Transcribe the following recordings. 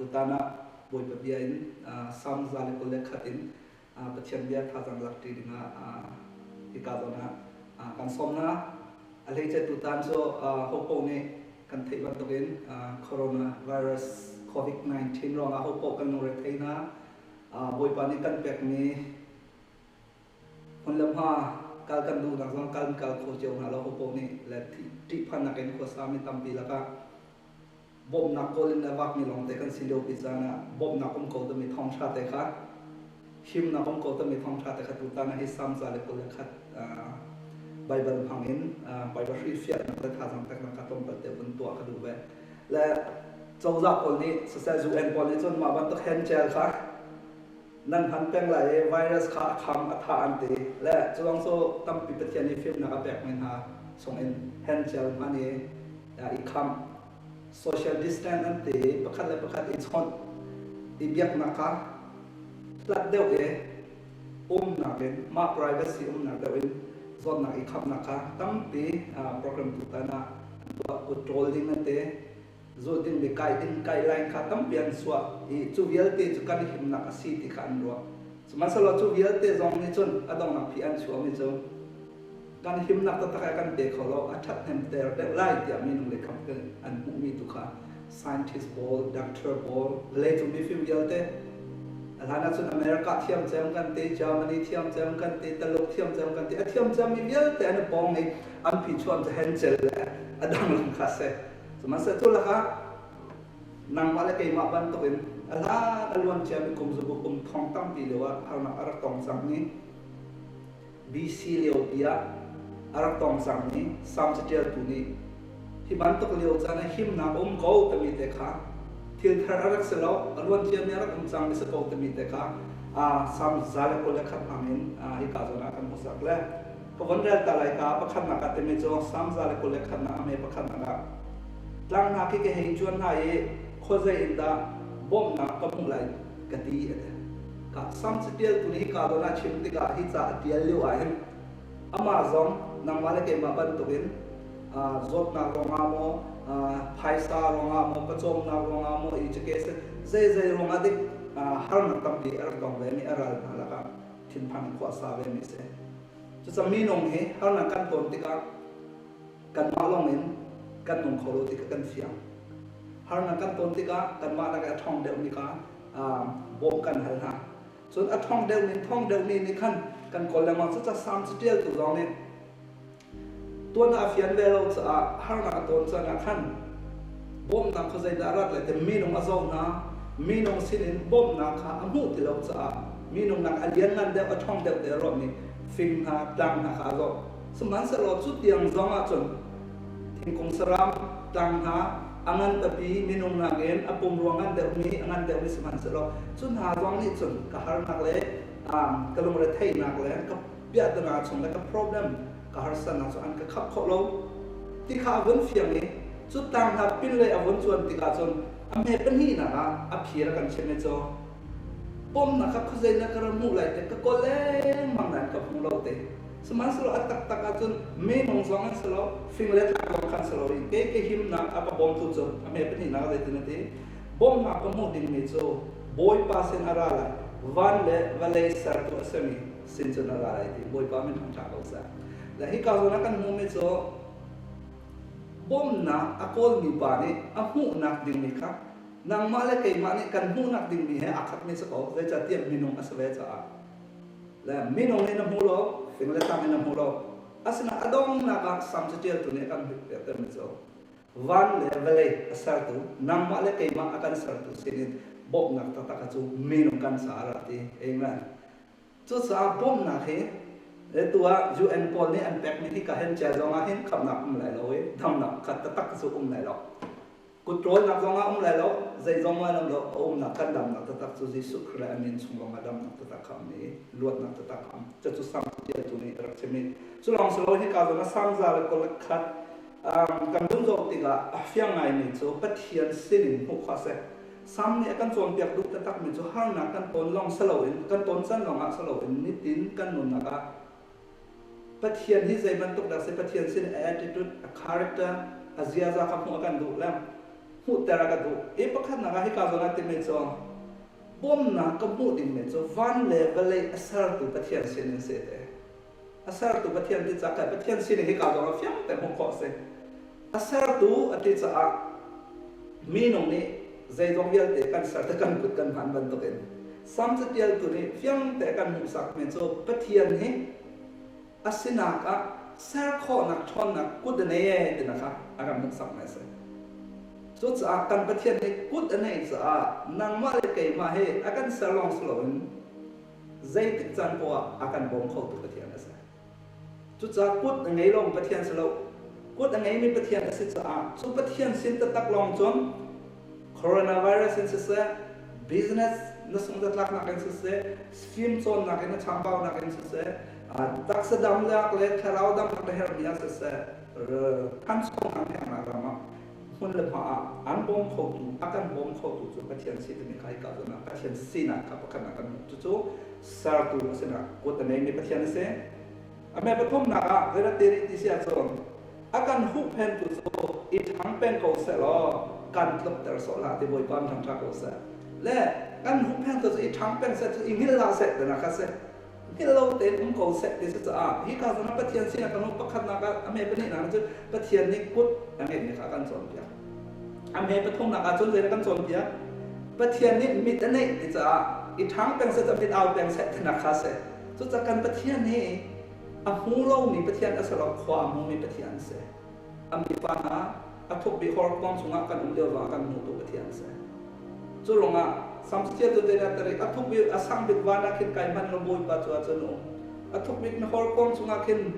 Tutan ah Bawipa bia in Salm 121 in Pathian bia thazaang lakṭi dingah hika zawn ah kan sawm hna. A hleice tutan cu hopo nih kan theih bantukin coronavirus COVID-19 ruangah hopo kan lungre thei hna. Bawipa nih kan pekmi hmun le hma kal kan duhnak zong kan kal kho cio hna lo. Hopo nih le ṭihphannak in khuasami tampi lakah bawmhnak kawl in a vakmi lawngte kan si liopi caan ah bawmhnak um ko timi thawngṭha te kha, himnak um ko timi thawngṭha te kha tutan ah hi Salm 121 Baibal hmang in Baibal hrilhfiahnak le thazaang peknak kha tlawmpal te vun tuah ka duh ve. Le cozah pawl nih siseh UN pawl nih cun mah bantuk hand gel kha nan hman peng lai i virus kha a kham a thah an ti le cu cu tampi Pathian nih fimnak a pekmi hna chungin hand gel hman i i khamh, social distance an ti i pakhat le pakhat i chawnh i biaknak kha hlat deuh i umnak in mah privacy umnak deuh in zawtnak i khamhnak kha tampi program tutan ah an tuah. Kut ṭawl ding an ti, zulh ding le kai ding guideline kha tampi an chuah i cu vialte cu kan himnak a si ti kha an ruah. Sihmanhsehlaw cu vialte zong nih cun a donghnak phi an chuahmi cu kan himnak taktak ah kan pe kho lo, a ṭhathnemter deuh lai tiah minung le kham an hmuhmi tu kha scientist pawl, doctor pawl, vawleicung mifim vialte, a hlan ahcun America thiam cem kan ti, Germany thiam cem kan ti, Taluk thiam cem kan ti, a thiam cemmi vialte an i pong i an phi chuan cu hen-cel le a dang lam kha a si. Sihmanhsehlaw cu lakah nangmah le keimah bantukin a hlan a luan ciami kum zabu kum thong tampi lio ah harnak a rak tong cangmi BC liopi ah a rak tong cangmi Salm caṭialtu nih hi bantuk lio caan ah himnak a um ko timi te kha thil thar a rak si lo, a luan ciami a rak um cangmi si ko timi te kha Salm 121 hmang in hika zawn ah kan hmuhsak le ka von rel ta lai. Ka pakhatnak ah timi cu Salm 121 a hme pakhatnak ah tlang hna khi ka hei cuan hna i khuazei in dah bawmhnak ka hmuh lai ka ti a ti. Ka Salm caṭialtu nih hika zawn ah chim tikah hi ca a ṭial lio ah hin amah zong nangmah le keimah bantukin zawtnak ruangah maw, phaisa ruangah maw, pawcawmnak ruangah maw, education zeizei ruangah dik harnak tampi a rak tong ve mi, a ral hna lakah thinphang in khua a sa ve mi a si. Cucaah minung hi harnak kan ton tikah kanmah lawng in kan nung kho lo ti kha kan fiang. Harnak kan ton tikah kanmah nak a ṭhawng deuhmi kha bawmh kan hal hna. Cun a ṭhawng deuhmi thawng deuhmi nih khan kan kawl lengmang. Cucaah Salm caṭialtu zong nih tuan ah a fian ve lo caah harnak a ton caan ah khan bawmhnak kha zeidah a rat lai ti minung a zoh hna. Minung sinin bawmhnak kha a hmuh ti lo caah minung nak a lianngan deuh, a ṭhawng deuh te a ruahmi fing hna, tlang hna kha a zoh. Sihmanhsehlaw cu tiang zong ah cun thingkung saram tlang hna a ngan tapi minung nakin a pumrua ngan deuhmi, a ngan deuhmi sihmanhsehlaw cu hna zong nih cun ka harnak le ka lungretheihnak le ka piahtana chung le ka problem, ka harsatnak cu an ka khap khawh lo ti kha a vun fiang i cu tlang hna pin lei a vun cuan tikah cun a hme pahnihnak ah a phir a kan chimh i cu pomnak kha khuazei na ka ra hmuh lai te ka kawl lengmang nain ka hmu lo te. Sihmanhsehlaw a taktak ahcun minung zong an si lo, fing le tlang zong khan si lo i kei ka himnak a ka bawmtu cu a hme pahnihnak zeitin a ti? Bawmhnak ka hmuh dingmi cu Bawipa sin a ra lai, van le vawlei sertu a simi sin cun a ra lai ti. Bawipa min thangṭha ko seh. Le hika zawn ah kan hmuhmi cu bawmhnak a kawlmi pa nih a hmuhnak dingmi kha nangmah le keimah nih kan hmuhnak dingmi he aa khatmi si ko, zeicahtiah minung a si ve caah. Le minung nih na hmu lo, fing le tlang in na hmu lo. Asinain a donghnak ah Salm caṭialtu nih a kan pektermi cu van le vawlei a sertu, nangmah le keimah a kan sertu sinin bawmhnak taktak cu minung kan caah a ra ti. Amen. Cucaah bawmhnak hi tu ah UN pawl nih an pekmi hi ka hen cia zong ah hin khamhnak um lai lo i damnak kha taktak cu um lai lo. Kutṭawlnak zong ah um lai lo, zeizong ah um lo, a umnak kan damnak taktak cu Jesuh Khrih le a min chung lawng ah damnak taktak kha um i luatnak taktak kha um. Cucu Salm ṭialtu nih a rak chim i cu lawng si lo, hika zawn ah Salm 121 kan vun zoh tikah a fiang ngaimi cu Pathian sinin hmuh kha a si. Salm nih a kan cawnpiak duh taktakmi cu harnak kan ton lawng si loin, kan ton can lawngah si loin nitin kan nunnak ah Pathian hi zei bantuk dah si? Pathian sin a attitude, a character, a ziaza kha hmuh a kan duh le. Hmuhter a ka duh. I pakhatnak ah hika zawn ah timi cu bawmnak ka hmuh dingmi cu van le vawlei a sertu Pathian sinin si te. A sertu Pathian ti caah Pathian sining hika zawn ah fiang te hmuh khawh a si. A sertu a ti caah minung nih zeizong vialte kan ser te kan kut kan hman bantukin Sam catialtu nih fiang te kan hmuhsakmi cu Pathian hi a sinak ah ser khawhnak ṭhawnnak kut a nei ee ti kha a kan hmuhsakmi a si. Cucaah kan Pathian nih kut a neih caah nangmah le keimah hi a kan ser lawng si loin zeitik caan poah ah a kan bawm khotu Pathian a si. Cucaah kut a ngei lomi Pathian si lo. Kut a ngeimi Pathian a si caah cu Pathian sin taktak lawng cun coronavirus in siseh, business na sungzatlaknak in siseh, fimcawnnak in na chambaunak in siseh, taksa damnak le thlarau damnak na herhmi ah siseh, thanchonak herhnak ram ah hmun le hma ah an bawm khotu, a kan bawm khotu cu Pathian si timi kha hika zawn ah Pathian sinak kha pakhat ah kan hmuh. Cucu sertu a sinak kut a neimi Pathian a si. A me pathumnak ah zeidah ti rih ti si ahcun a kan huhphentu cu i ṭhang peng ko seh law kan tlukter sawh hlah ti Bawipa in ṭhang ṭha ko seh. Le kan huhphentu cu i ṭhang peng seh cu i hngilh hlah seh tinak kha si. Hngilh lo tein um ko seh ti si caah hi ka zawn ah Pathian sinah kan um pakhatnak ah a me pahnihnak cu Pathian nih kut a ngeihmi kha a kan cawnpiak. A me pathumnak ah cun zeidah kan cawnpiak? Pathian nih mit a neih ti caah i ṭhang peng seh cu mit au peng seh tinak kha si. Cucaah kan Pathian hi a hmu lomi Pathian a si lo, khua a hmumi Pathian a si. A mipa hna a thuk bik horkuang chungah kan um lio zongah kan hmutu Pathian a si. Cu ruangah Sam tu te tari a thuk bik a sang bik van ah khin kai hman lo Bawipa cu ahcun um. A thuk bik na horkuang chungah khin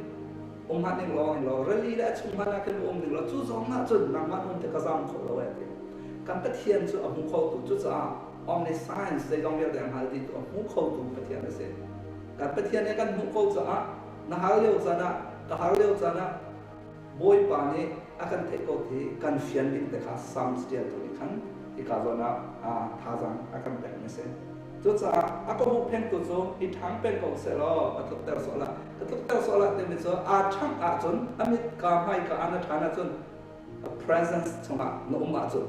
um hlah ning law law rali le a chung hmanh ah khin um ning law cu zong ah cun nangmah um te ka zam kho lo eh ti. Kan Pathian cu a hmu khotu cucaah omniscience zeizong vialte a hngal dihtu a hmu khotu Pathian a si. Kan Pathian nih kan hmuh ko caah na har lio caan ah ka har lio caan ah Bawipa nih a kan theih ko ti kan fian ding te kha Psalms tialtu nih khan hika zawn ah thazaang a kan pekmi a si. Cucaah a ka huhphengtu cu i ṭhang peng ko seh law ka tlukter sawh lah. Ka tlukter sawh lah timi cu aa ṭhangh ahcun a mit ka hmai ka an a ṭhan ahcun a presence chungah na um ahcun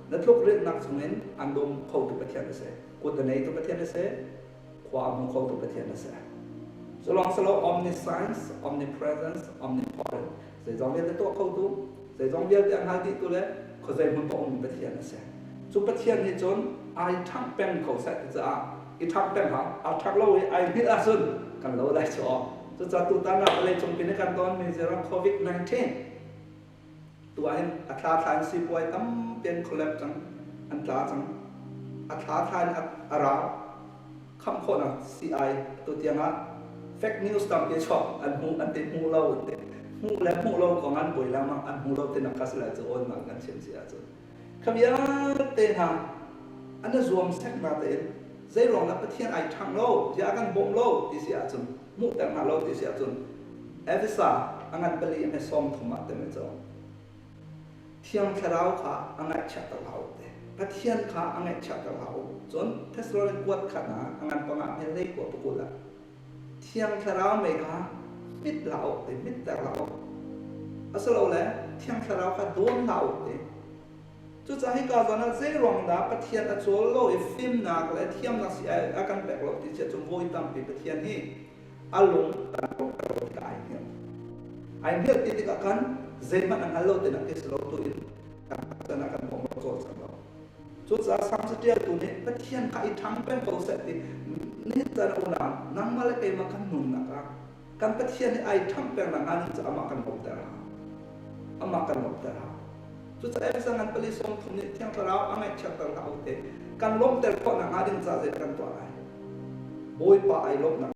Na tlukrilhnak chungin an dum khotu Pathian a si. Kut a neitu Pathian a si. Khua a hmu khotu Pathian a si. Cu lawng si lo omniscience, omnipresence, omnipotent zeizong vialte tuah khotu, zeizong vialte a hngal dihtu le khuazei hmun paoh ummi Pathian a si. Cu Pathian nih cun ai ṭhangh peng ko seh ti caah i ṭhangh peng hau, aa ṭhangh lo i ai hngilh ahcun kan lo lai cu aw. Cucaah tutan ah vawlei cungpi nih kan tonmi zero COVID-19 Tu ah hin a thla thla in sipuai tampi an collapse cang, an tla cang. A thla thla in a rau. Khamh khawhnak sii-ai tu tiang ah fake news tampi chuak an hmu an ti hmu lo an ti. Hmuh le hmuh lo kong an buai lengmang an hmu lo tinak kha si lai cu awn kan chim si ahcun. Kha vialte hna an i zuam sek na tein zeiruang dah Pathian ai ṭhang lo, ziah a kan bawm lo ti si ahcun hmuhter hna lo ti si ahcun Efesa a ngan pali a hme 30 ah timi cu Thiang Thlarau kha a ngaihchiahter hlah u ti. Pathian kha a ngaihchiahter hlah u. Cun Thessalonian kuat khat ah a ngan panga hme hlei kua pakul ah Thiang Thlarau mei kha mit hlah u ti, mitter hlah u. Asilole Thiang Thlarau kha dawn hlah u ti. Cucaah hika zawn ah zeiruang dah Pathian a cawl lo i fimnak le thiamnak si a kan pek lo ti cia cu voi tampi Pathian hi a lung kan rawhter lo tikah ai hngilh. Ai hngilh ti tikah khan zeihmanh a hngal lo tinak ti si lo tu in kan can ah kan bawm lo cawlcang lo. Cucaah Salm catialtu nih Pathian kha i ṭhang peng ko seh ti nihin caan unau nangmah le keimah kan nunnak ah kan Pathian nih ai ṭhangh peng nakhnga ning cu amah kan lawmhter hau. Amah kan lawmhter hau. Cucaah Efesa ngan pali 30 nih Thiang Thlarau a ngaihchiatter hlah u te kan lawmhter khawh nakhnga ding ca zeidah kan tuah lai? Bawipa ai lawmhnak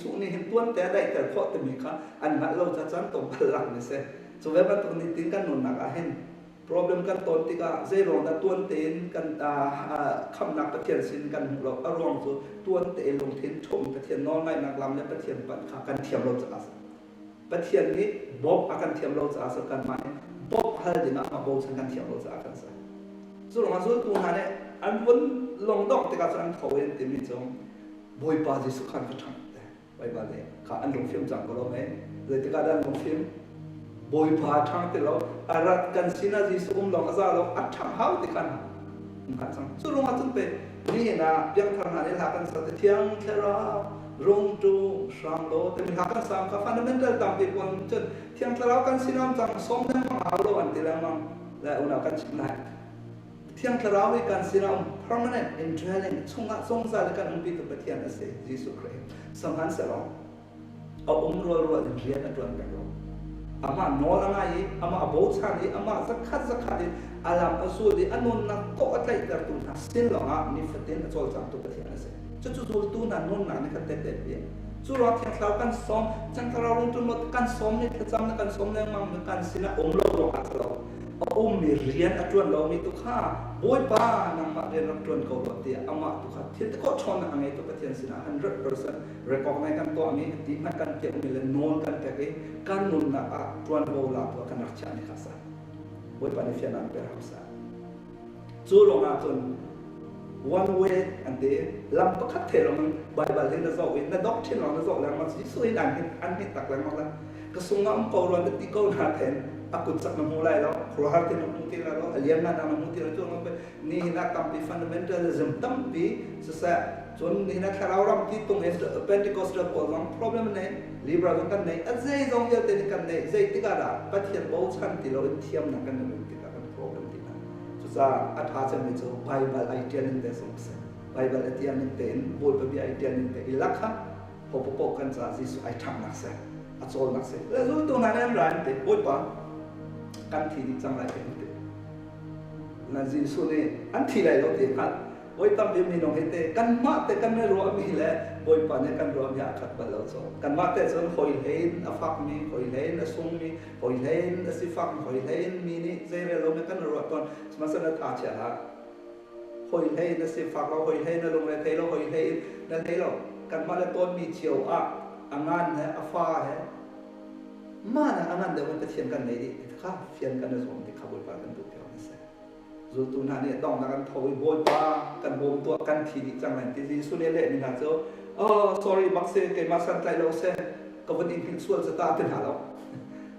Jesuh nih hin tuan te a daihter khawh timi kha an hngalh lo ca caan tlawmpal lak ni si. Cu ve bantuk nitin kan nunnak ah hin problem kan ton tikah zeiruang dah tuan tein kan khamhnak Pathian sin kan hmuh lo? A ruang cu tuan tein lungthin ṭhumh Pathian nawlngaihnak lam le Pathian panh kha kan thiam lo caah a si. Pathian nih bawmh a kan thiam lo caah si, kanmah nih bawmh hal dingah mah bochan kan thiam lo caah kan si. Cu ruangah zultu hna nih an vun lungdongh tikah cun an tho in timi cu Bawipa Jesuh khan ka ṭhangh te. Bawipa nih kha an lungfim cang ko lo mei? Zeitikah dah an lungfim? Bawipa a ṭhang ti lo, a rat kan sinah Jesuh um lawng a za lo, a ṭhang hau ti khan hngalh cang. Cu ruangah cun pe nihin ah piangthar hna nih hla kan sa te Thiang Thlarau rung ṭum hram law timi hla kan sa kha fundamental tampi pawl cun Thiang Thlarau kan sinah um cang sawm lengmang a hau lo an ti lengmang. Le unau kan chim lai. Thiang Thlarau hi kan sinah um permanent indwelling chungah zungzal i kan umpi tu Pathian a si, Jesuh Khrih. Sihmanhsehlaw a um rualrual in rian a ṭuan peng lo. Amah nawl a ngai i amah a bochan i amah zakhat zakhat in a lam a zul i a nunnak tawh a tlaihtertu hna sin lawngah nifatin a cawlcangtu Pathian a si. Cucu zultu hna nunnak nih khan tehte a Cu ruang Thiang Thlarau kan sawm, Thiang Thlarau rungṭun kan sawm ni thlacam na kan sawm lengmang mi kan sinah um lo ruangah a si lo. A ummi rian a ṭuan lomi tu kha Bawipa nangmah rian rak ṭuan ko rua tiah amah tu kha thil ti khawh ṭhawnnak a ngeitu Pathian sinah 100% recognize kan tuahmi ti hmanh kan piahmi le nawl kan pek i kan nunnak ah ṭuanvo latu ah kan rak chiahmi kha sa. Bawipa nih fiannak an pe hram seh. Cu ruangah cun one way an ti, lam pakhat the lawng in Baibal hi na zoh i na doctrine lawng na zoh lengmang, Jesuh hin an hin an hit tak lengmang la. Ka sung ah um ko rua na ti ko na then a kut sak na hmu lai lo, khuaruahhar ti na hmu ti lai lo, a lian na na hmu ti lai cu ni hin ah tampi fundamentalism tampi siseh, cun nihin ah thlarau ram ti tung in Pentecostal pawl zong problem nei, Libra zong kan nei, a zei zong vialte nih kan nei. Zeitik ah dah Pathian bochan ti lo in thiamnak kan nei tikah kan problem ti hna. Cucaah a ṭha cemmi cu Baibal ai ṭial ning te zong si. Baibal a tial ning tein Bawipa bia ai ṭial ning te i lak kha hopopoh kan caah Jesuh ai ṭhanghnak si, a cawlnak si. Le zultu hna nih an ra an ti, Bawipa, kan thi dih cang lai kan ti. Na Jesuh nih an thi lai lo ti hngalh. Voi tampi minung hi te kanmah te kan i ruahmi le Bawipa nih kan ruahmi aa khat bal lo cu. Kanmah te cun hawi hlei in a fakmi, hawi hlei in a sungmi, hawi hlei in a sifak, hawi hlei in mi nih zeirel lomi kan i ruah tawn. Sihmanhsehlaw na tha chia hlah. Hawi hlei in na sifak lo, hawi hlei in na lungre thei lo, hawi hlei in na hlei lo. Kanmah le tawnmi cio ah a ngan he a fa he mah nak a ngan deuh in Pathian kan nei dih ti kha fian kan i zuam ti kha Bawipa kan duh piak ni seh. Zultu hna nih donghnak an tho i Bawipa kan bawm tuah, kan thi dih cang lai ti. Jesuh nih a lehmi hna cu, oh sorry bak si, keimah santlaih lo seh, ka vun in hngilh sual cu ta ti hna lo,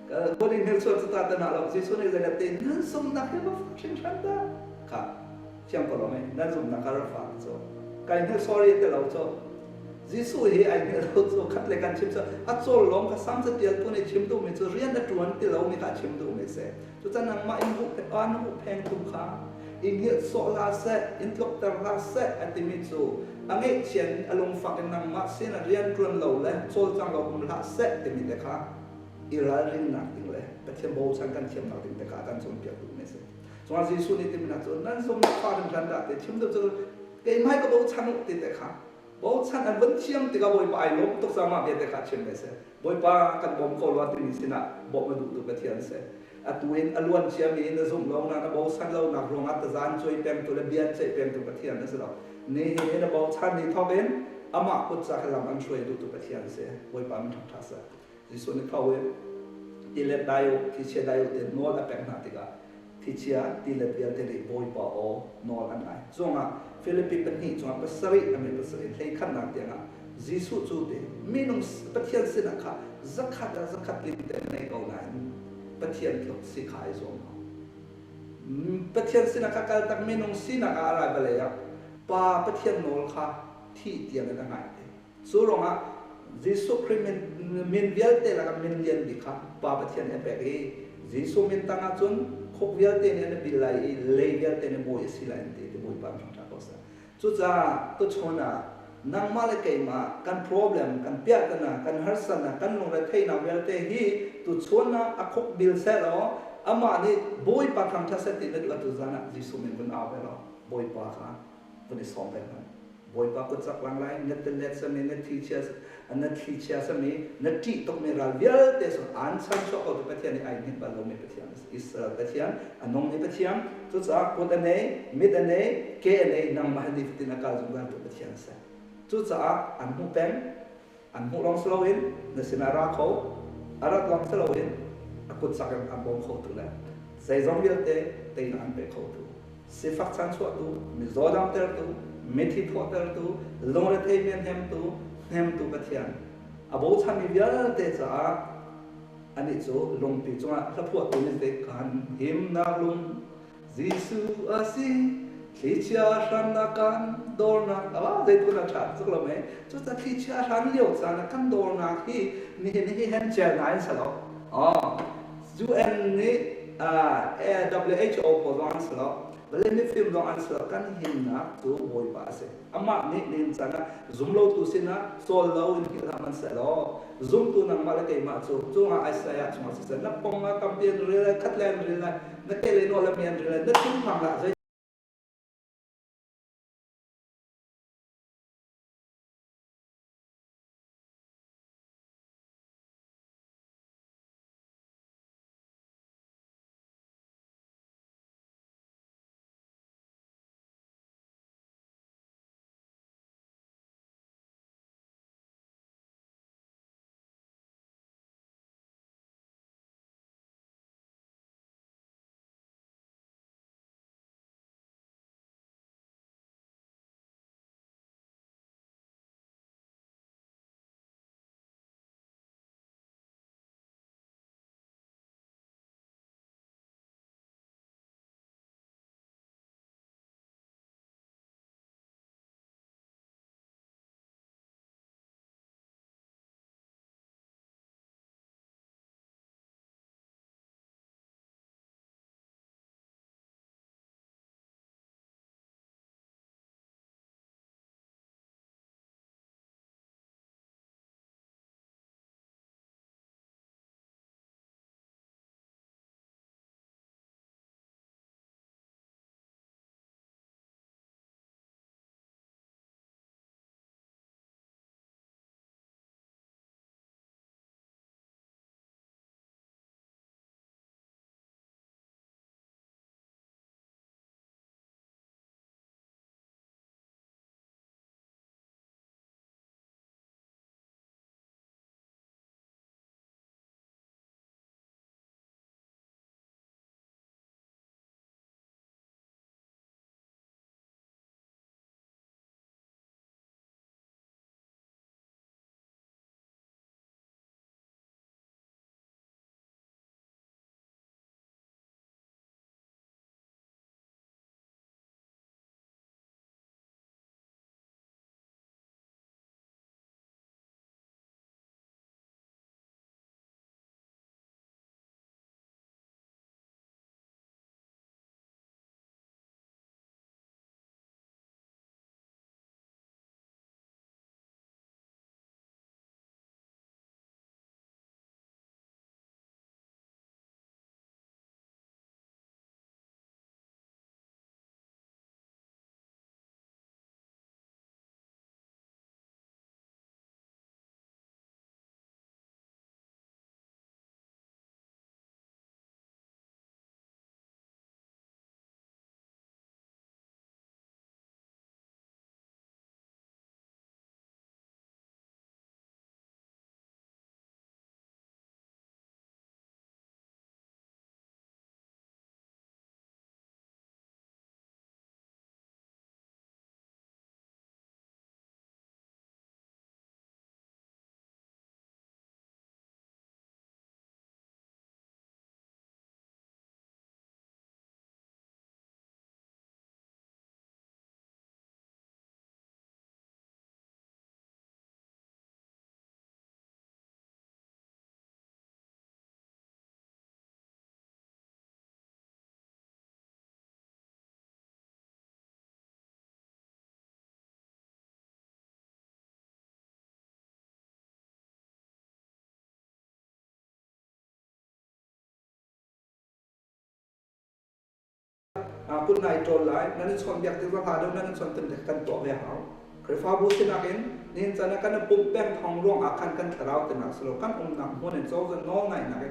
ka vun in hngilh sual cu ta ti hna lo. Jesuh nih zeidah ti, nan zumhnak hi va fak hringhran dah kha fiang ko lo mei, nan zumhnak kha rak fak cu kai hngilh sorry ti lo cu. Jesuh hi ai hngilh lo cu khat le kan chim cu a cawl lawng kha Sam catial tu nih chim duhmi cu rian a ṭuan ti lomi kha a chim duhmi si. Cucan nangmah in an huhphengtu kha i hngilh sawh hlah seh, in tlukter hlah seh a timi cu a ngeihchia in a lungfak in nangmah sinah rian ṭuan lo le cawlcang lo um hlah seh timi te kha i ralrinnak ding le Pathian bochan kan thiamnak ding te kha a kan cawnpiak duhmi a si. Cungah Jesuh nih timi hna cu nan zumnak fa hringhran dah ti chim duh cu keimah ka bochan u ti te kha bochan an vun thiam tikah Bawipa ai lawm tuk caah mah vialte kha chim ve seh. Bawipa kan bawm ko rua timi sinah bawmh a duhtu Pathian si. Atu in a luan ciami na zumh lo na na bochan lonak ruangah tazan cuai pengtu le bia ceih pengtu Pathian na si lo. Nihin i na bochan ni thawk in amah kut ca lam an hruai duhtu Pathian si. Bawipa min ṭha seh. Jesuh nih tho in tilet dai u, thlichia dai u tiah nawl a pek hna tikah thlichia tilet vialte nih Bawipa aw nawl an ngai. Cungah Filipi pahnih cungah pasarih a mi pasarih hleikhatnak tiangah Jesuh cu te minung Pathian sinah kha zakhat ah zakhat tling te nei ko nain Pathian tluk si kha ai zuam lo. Pathian sinah kha kal tak minung sinak ah a rai vawlei ah Pa Pathian nawl kha thih tiang in a ngai te. Cu ruangah Jesuh Khrih min, min vialte lakah min lian bik kha Pa Pathian nih a pek i Jesuh min tangah cun khuk vialte nih an i bil lai i lei vialte nih bawi a si lai an ti ti Bawipa an ṭha ko seh. Cucaah tuchun ah nangmah le keimah kan problem, kan piahtana, kan harsatnak, kan lungretheihnak vialte hi tuchun ah a khuk bil seh law amah nih Bawipa thangṭhat seh ti na duh atu zan ah Jesuh min vun au ve law Bawipa kha vun i sawm ve hmanh. Bawipa kut cak lang lai, na tilet sami, na thlichia na thlichia sami, na ṭih tukmi ral vialte sung aan chanchuah ko tu Pathian nih ai hngilh bal lomi Pathian a si. Israel Pathian, a nungmi Pathian, cucaah kut a nei, mit a nei, ke a nei, nangmah he nifatin a kal zungzal tu Pathian a si. Cucaah an hmuh peng, an hmuh lawng si loin na sinah ra kho, a rat lawng si loin a kut cak in an bawm khotu le zeizong vialte teinak an pe khotu, sifak chanchuahtu, mizaw damtertu, mithi thawhtertu, lungrethei mi a hnemtu, hnemtu Pathian. A bochanmi vialte caah anih cu lungpi cungah hlaphuahtu nih te kan himnak lung Jesuh a si, thlichia hrannak kan dawrnak a zeitluk a ṭha tuk lo mei. Cucaah thlichia hran lio caan ah kan dawrnak hi nihin hi hen cel ngai in si lo. UN nih WHO pawl zong an si lo. Vawlei mifim zong an si lo. Kan himnak cu Bawipa a si. Amah nih nihin caan ah zumlotu sinah cawl lo in hngilh hlah hmanhsehlaw zumtu nangmah le keimah cu cungah Isaiah chungah siseh na pong ah tampi an ril lai, khat le an ril lai, na ke le nawl le mi an ril lai, na thinphang hlah. Zei Kut nai ṭawl lai, nan i chawnhbiak tik zong hla deuh nan i chawn kan tuah ve hau. Khrihfabu sinak in nihin caan ah kan i pumh peng thawng ruang ah khan kan thlarau tinak si lo, kan umnak hmun in cozah nawlngaihnak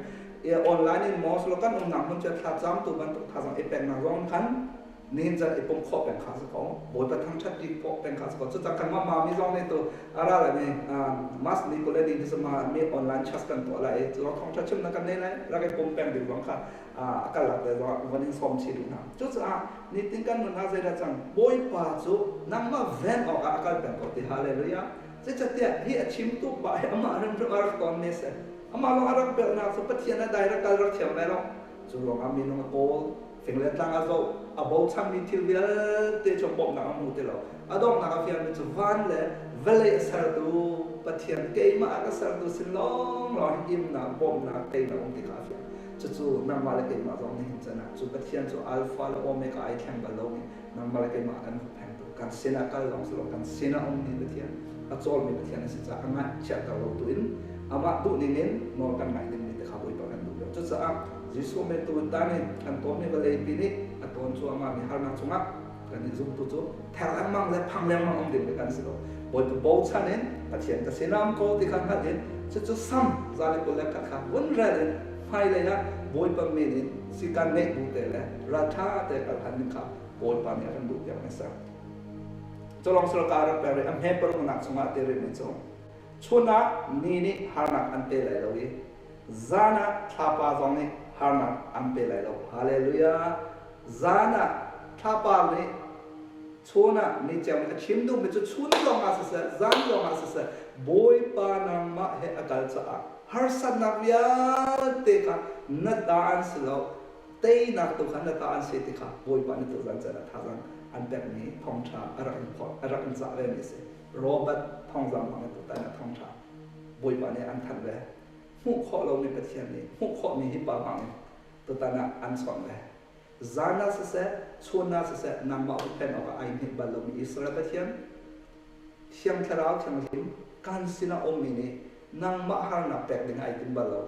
in online in maw si lo, kan umnak hmun cu thlacam tu bantuk thazaang i peknak zong in khan nihin caan i pumh khawh peng kha si ko. Bawipa thangṭhat bik khawh peng kha si ko. Cucaah kanmah mami zong nih tu a ra lai mi mas ni kul le ni cu ma mi online church kan tuah lai i cu thawngṭha chimnak kan nei lai, rak i pum peng ding zong kha a kal lak te zong van in sawm chih duh hna. Cucaah nitin kan nun ah zeidah cang? Bawipa cu nangmah ven awkah a kal peng ko ti. Hallelujah. Zeicahtiah hi a chimtu pa hi amah hrimhrim a rak ton mi a si. Amah lawng a rak belhnak cu Pathian a dai rak kal rak thiam lai lo. Cu ruangah minung a kawl, fing le tlang a zoh, a bochanmi thil vialte cu bawmhnak a hmu ti lo. A donghnak a fianmi cu van le vawlei a sertu Pathian keimah a ka sertu sin lawnglawng hi himnak, bawmhnak, teinak um ti kha a fiang. Cucu nangmah le keimah zong nihin can ah cu Pathian cu Alpha le Omega ai thleng bal lomi nangmah le keimah kan hupphengtu, kan sinah kal lawng si lo, kan sinah ummi Pathian, a cawlmi Pathian a si caah a ngaihchiahter lo tu in amah duhning in nawl kan ngaih dingmi te kha Bawipa kan duh lio. Cucaah Jesuh men tu in tan in kan tawnmi vawlei pi nih a tawn cuahmahmi harnak cungah kan i zumtu cu ther lengmang le phang lengmang um ding kan si lo. Bawipa bochan in Pathian ka sinam ko ti kha hngalh in cucu Sam 121 kha vun rel in hmailei ah Bawipa min in sikan ngeih bu te le ralṭha te kal han ding kha Bawipa nih a kan duh piak mi a si. Culong sulka rak per i a hme paruknak chungah ti rihmi cu chun ah ni nih harnak an pe lai lo i zan ah thlapa zong nih harnak an pe lai lo. Hallelujah! Zan ah thlapa nih chun ah ni ceu nih a chim duhmi cu chun zong ah siseh, zan zong ah siseh, Bawipa nangmah he a kal caah harsatnak vialte kha na ta an si lo, teinak tu kha na ta an si ti kha Bawipa nih tuzan caan ah thazaang an pekmi thawngṭha a rak in phorh, a rak in cah ve mi a si. Robert thawngzam hmang in tutan ah thawngṭha Bawipa nih an thanh ve. Hmuh khawh lomi Pathian nih hmuh khawhmi hi pa hmang in tutan ah an chawnh ve. Zan ah siseh, chun ah siseh, nangmah huppheng awkah ai hngilh bal lomi Israel Pathian, Thiang Thlarau Thianghlim kan sinah ummi nih nangmah harnak pek ding ai tim bal lo.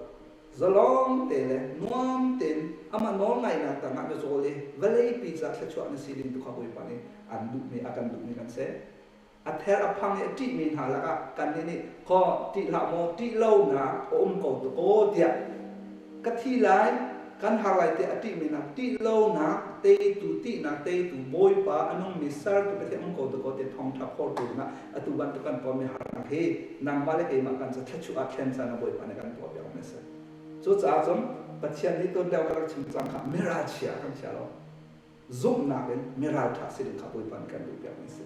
Zalong te le nuam tein amah nawlngaihnak tangah na zawl i vawleipi ca thluachuah na si ding tu kha Bawipa nih an duhmi a kan duhmi kan si. A ther a phang i a ṭihmi hna lakah kannih nih kaw ṭih hlah maw ṭih lonak a um ko tu kaw tiah ka thi lai kan har lai tiah a ṭihmi hna ṭih lonak teitu tihnak teitu Bawipa a nungmi sertu Pathian um ko tu kaw tiah thawngṭha phortu dingah atu bantuk kan tonmi harnak hi nangmah le keimah kan cu thluachuah ah thlen caan ah Bawipa nih kan tuah piak mi a si. Cucaah cun Pathian nih tuan deuh ka rak chim cang kha miralchia kan chia lo. Zumhnak in miralṭha si ding kha Bawipa nih kan duhpiakmi a si.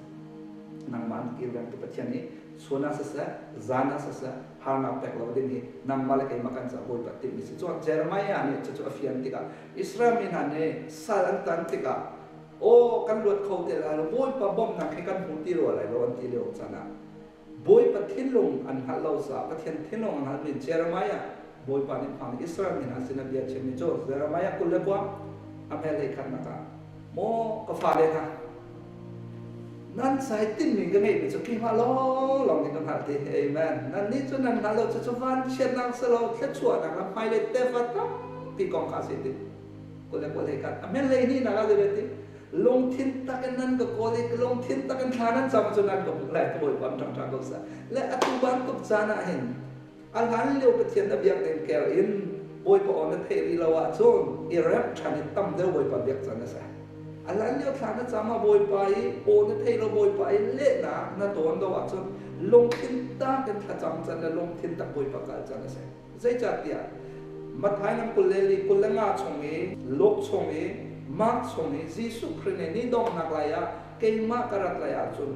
Nangmah an kilvengtu Pathian nih chun ah siseh, zan ah siseh, harnak pek lo ding hi nangmah le keimah kan caah Bawipa timhmi a si. Cun Jeremiah nih cucu a fian tikah Israel mi hna nih sal an tan tikah aw kan luat kho te lai lo, Bawipa bawmhnak hi kan hmu ti rua lai lo an ti lio caan ah Bawipa thinlung an hngalh lo caah Pathian thinlung a hngalmi Jeremiah Bawipa nih hmang Israel mi hna sinah bia chimmi cu Jeremiah 29 a hmelhlei khatnak ah maw ka fale hna nan sai tinhmi ka ngeihmi cu keimah lawnglawng nih ka hngalh ti. Amen. Nannih cu nan hngalh lo, cucu vanchiatnak si lo, thluachuahnak le hmailei tefa tampi kong kha a si ti. 29 khat a hmelhlei hnihnak ah zei ti lungthin tak in nan ka kawl i lungthin tak in thla nan cam cu nan ka hmuh lai. Bawipa an ṭangṭang ko seh. Le atu bantuk caan ah hin a hlan lio Pathian na biak ning kel in Bawipa aw na theih rih lo ahcun i remh ṭhan i tam deuh Bawipa biak caan a si. A hlan lio thla na cam ah Bawipa i aw na theih lo, Bawipa i lehnak na tawn lo ahcun lungthin tak in thlacam can le lungthin tak Bawipa kal can a si. Zeicahtiah Matthai lam 24 25 chung i Luke chung i Mark chung i Jesuh Khrih nih ni donghnak lai ah keimah ka rat lai ahcun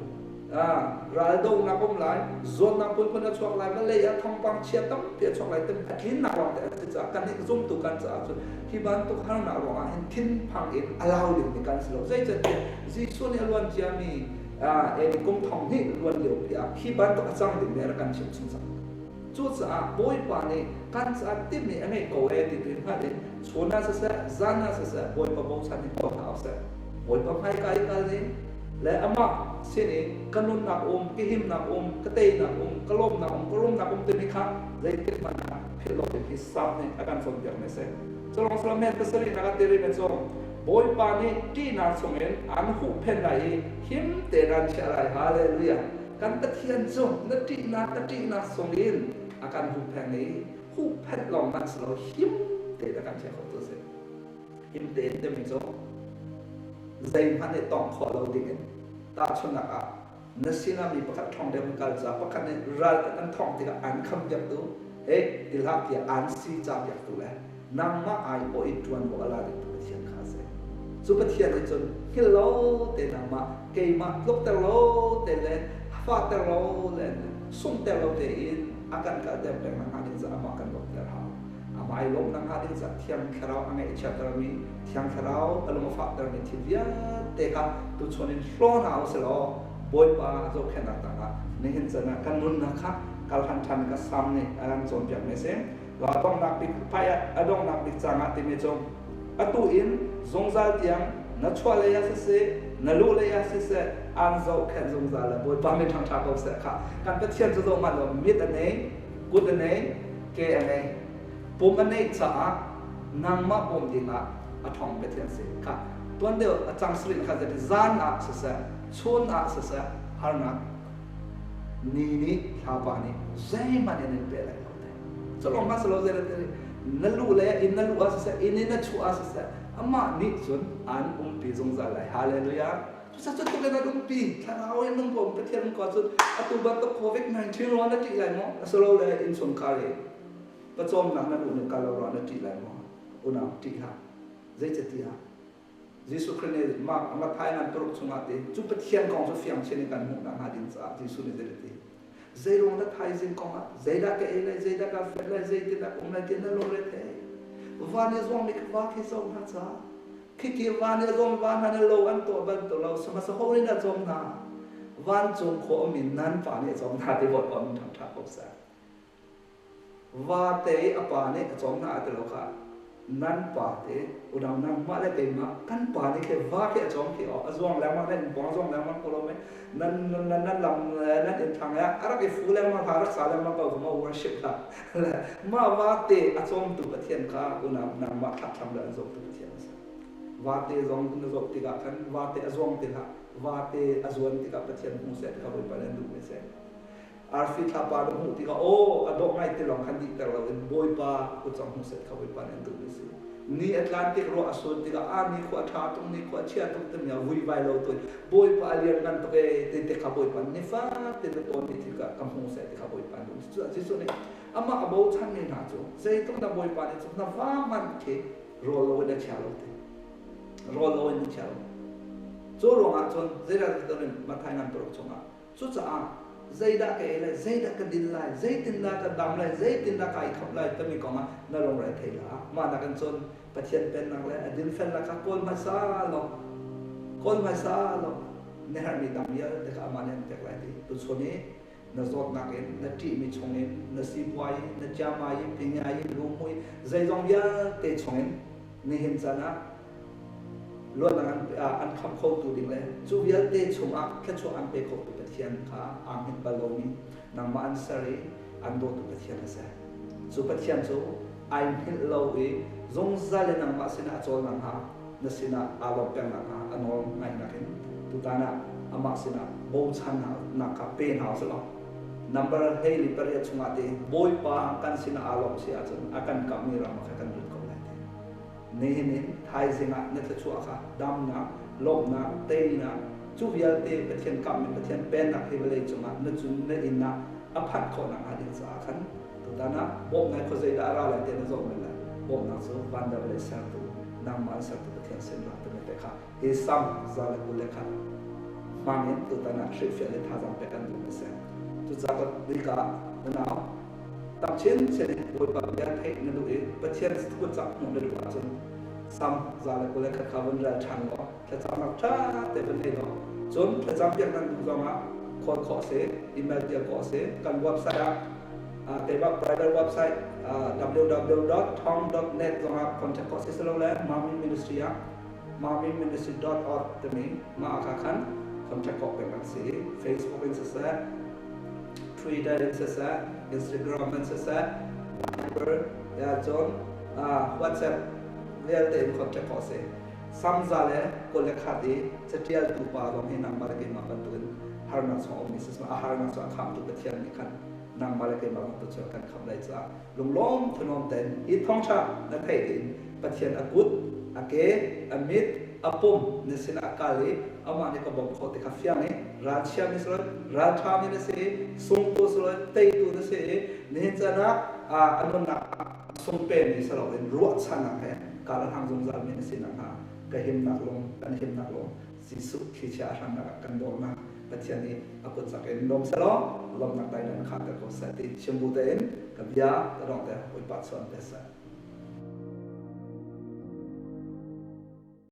raldohnak um lai, zawtnak phunphun a chuak lai, vawlei ah thawngpang chia tampi a chuak lai ti a tlinnak lawng te a si caah kan nih zumtu kan caah cun hi bantuk harnak ruangah hin thinphang in a lau dingmi kan si lo. Zeicahtiah Jesuh nih a luan ciami kum thong hnih luan lio pi ah hi bantuk a cang dingmi a rak kan chimh chung cang. Cucaah Bawipa nih kan caah timhmi a ngeih ko ee ti tu hngalh in chun ah siseh, zan ah siseh Bawipa bochan in tuah hna usih. Bawipa hmaika i kal in le amah sin i ka nunnak um, ka himnak um, ka teinak um, ka lawmnak um, ka rumnak um timi kha zeitik hmanh ah philh lo ding hi Salm nih a kan cawnpiak mi a si. Culawng salam men pasarih nak ah ti rih mi cu Bawipa nih ṭihnak chungin an huhphenh lai i him tein an chiah lai. Hallelujah. Kan Pathian cu na ṭihnak ka ṭihnak chungin a kan huhpheng i huhphenh lawng hmanh si lo, him tein a kan chiah khotu a si. Him tein timi cu zeihmanh nih tawngh khawh lo dingin, tahchunhnak ah, na sinah mi pakhat ṭhawng deuh in kal ca, pakhat nih ral an thawngh tikah an khampiaktu, hey, ti hlah tiah an si capiaktu le nangmah aiawh i ṭuanvo a la dingtu Pathian kha a si. Cu Pathian nih cun hngilh lo te nangmah keimah tlukter lo te le fahter lo le sunghter lo tein a kan kalter peng nakhnga ding caah amah kan lawmhter hau. Amah i lawmh nakhnga ding caah Thiang Thlarau a ngaihchiattermi, Thiang Thlarau a lung a fahtermi thil vialte kha tuchun in hlaw hna u sih law Bawipa zohkhenhnak tangah nihin can ah kan nunnak kha kalhan ṭhan ka Salm nih a kan cawnpiakmi a si. A donghnak bik pai ah a donghnak bik cang ah timi cu atu in zungzal tiang na chuah lei ah siseh, na luh lei ah siseh, aan zohkhenh zungzal le Bawipa min ṭhangṭha ko seh kha. Kan Pathian cu zoh hmanh law mit a nei, kut a nei, ke a nei, pum a neih caah nangmah bawm dingah a ṭhawng Pathian si kha. Tuan deuh a cang sarih kha zati zan ah siseh, chun ah siseh, harnak ni nih thlapa nih zeihmanh in in pe lai lo te. Culawng hmanh si lo, zei na luh le inn na luh ah siseh, inn in na chuah ah siseh, amah nih cun aan umpi zungzal lai. Hallelujah. Cucaah cu tluk in an umpi. Thlarau in nung ko Pathian um ko ahcun atu bantuk COVID-19 ruang na ṭih lai maw? Asilole innchungkhar i pawcawmnak na duh ning kal lo ruang na ṭih lai maw? Unau, ṭih hlah. Zeicatiah Jesuh Khrih nih Mark Matthai ngan paruk chungah ti cu Pathian kong cu fiang chin in kan hmuh nakhnga ding caah Jesuh nih zei a ti? Zeiruang dah thaizing kong ah zeidah ka ei lai, zeidah ka fet lai, zeitindah ka um lai ti na lungre thei. Van i zuangmi kha va khi zoh hna ca. Khikhi van i a zuang va hna na lo an tuah bantuk lo, sihmanhsehlaw ho nih dah cawm hna? Vancung khua ummi nan pa nih a cawm hna ti Bawipa min ṭhangṭha ko seh. Vate i a pa nih a cawm hna a ti lo kha, nan pa te, unau, nangmah le keimah kan pa nih khi va khi a cawm khi aw, a zuang lengmang, nan innpawng a zuang lengmang ko lo mei, nan nan nan lam nan inn thlang ah a rak i fu lengmang hna, rak sa lengmang ko ma worship hlah. Mah vate a cawmtu Pathian kha, unau, nangmah thlahthlam le an zawmtu Pathian a si. Vate zong na zawh tikah khan vate a zuang ti hlah, vate a zuan tikah Pathian hmu seh ti kha Bawipa nih an duhmi a si. Arfi thlapa na hmuh tikah, aw, a dawh ngai ti lawng khan dihter loin Bawipa kut zong hmu set kha Bawipa nih an duhmi a si. Ni a tlan tik, ruah a sur tikah, ah, ni khua a ṭha tuk, ni khua a chia tuk timi ah vuivai lo tuin Bawipa a lianngan tuk ee ti ti kha Bawipa nifatin na tawnmi thil kha ka hmu seh ti kha Bawipa an duh. Cucaah Jesuh nih amah a bochanmi hna cu zeitluk na Bawipa nih cun na va hmanh khi rawl loin a chia lo ti. Rawl loin a chia lo. Cu ruangah cun zeidah Matthai ngan paruk chungah, cucaah zeidah ka ei lai, zeidah ka din lai, zeitindah ka dam lai, zeitindah kai khamh lai timi kong ah na lungre thei hlah. Mah nakin cun Pathian pennak le a dinfelnak kha kawl hmasa law, kawl hmasa law, na herhmi dang vialte kha amah nih an pek lai ti. Tuchun i na zawtnak in, na ṭihmi chungin, na sipuai, na ciamai, pinyai, lumui, zeizong vialte chungin nihin caan ah luatnak an khamh khotu ding le cu vialte chungah thluachuah an pe khotu Pathian kha aa hngilh bal lomi, nangmah an ser i an dawtu Pathian a si. Cu Pathian cu ai hngilh lo i zungzal in nangmah sinah a cawl nakhnga, na sinah aa lawmh peng nakhnga a nawl ngaihnak in tutan ah amah sinah bochannak kha pe hna usih law, number 28 chungah ti Bawipa kan sinah aa lawmh si ahcun a kan kamhmi ram ah khan kan lut ko lai ti. Nihin in thaizing ah na thluachuah kha damnak, lawmhnak, teinak, cu vialte Pathian kamhmi Pathian pennak hi vawlei cungah na cun na inn ah a phanh khawh nakhnga ding caah khan tutan ah bawmhnak khuazei zeidah a ra lai ti na zoh men lai. Bawmhnak cu van le vawlei sertu, nangmah an sertu Pathian sin ra timi te kha hi Sam 121 hmang in tutan ah hrilhfiah le thazaang pek an duhmi a si. Cucaah bik ah unau tam chinchin in Bawipa bia theih na duh i Pathian kutcak hmuh na duh ahcun Sam 121 kha vun rel ṭhan law thlacamnak ṭha te vun nei law, cun thlacam piak nan duh zongah call khawh a si, email tial khawh a si. Kan website ah, keimah private website www.thong.net zongah contact khawh si silole Mami Ministry ah mamiministry.org timi mah ah khan contact khawh peng an si. Facebook in siseh, Twitter in siseh, Instagram in siseh, Viber ya cun WhatsApp vialte in contact khawh si. Samza le 21 i catialtu pa zong hi nangmah le keimah bantukin harnak chung a ummi si a harnak cu a khamtu Pathian nih khan nangmah le keimah bantuk cu a kan khamh lai caah lunglawm thanuam tein hi thawngṭha na theih ding Pathian a kut, a ke, a mit, a pum na sinah a kal i amah nih ka bawmh khawh ti kha fiang i ralchia mi si lo ralṭha mi na si i sungtu si lo teitu na si i nihin caan ah a nunnak sung pemi si loin ruahchannak he kar a hlang zungzal mi na si nakhnga ka himnak lung kan himnak lung Jesuh thlichia a hrannak ah kan dawrnak Pathian nih a kut cak in lawm selaw lawmnak dai nan khahter ko seh ti chim bu tein ka bia ka dongter Bawipa chuan te seh.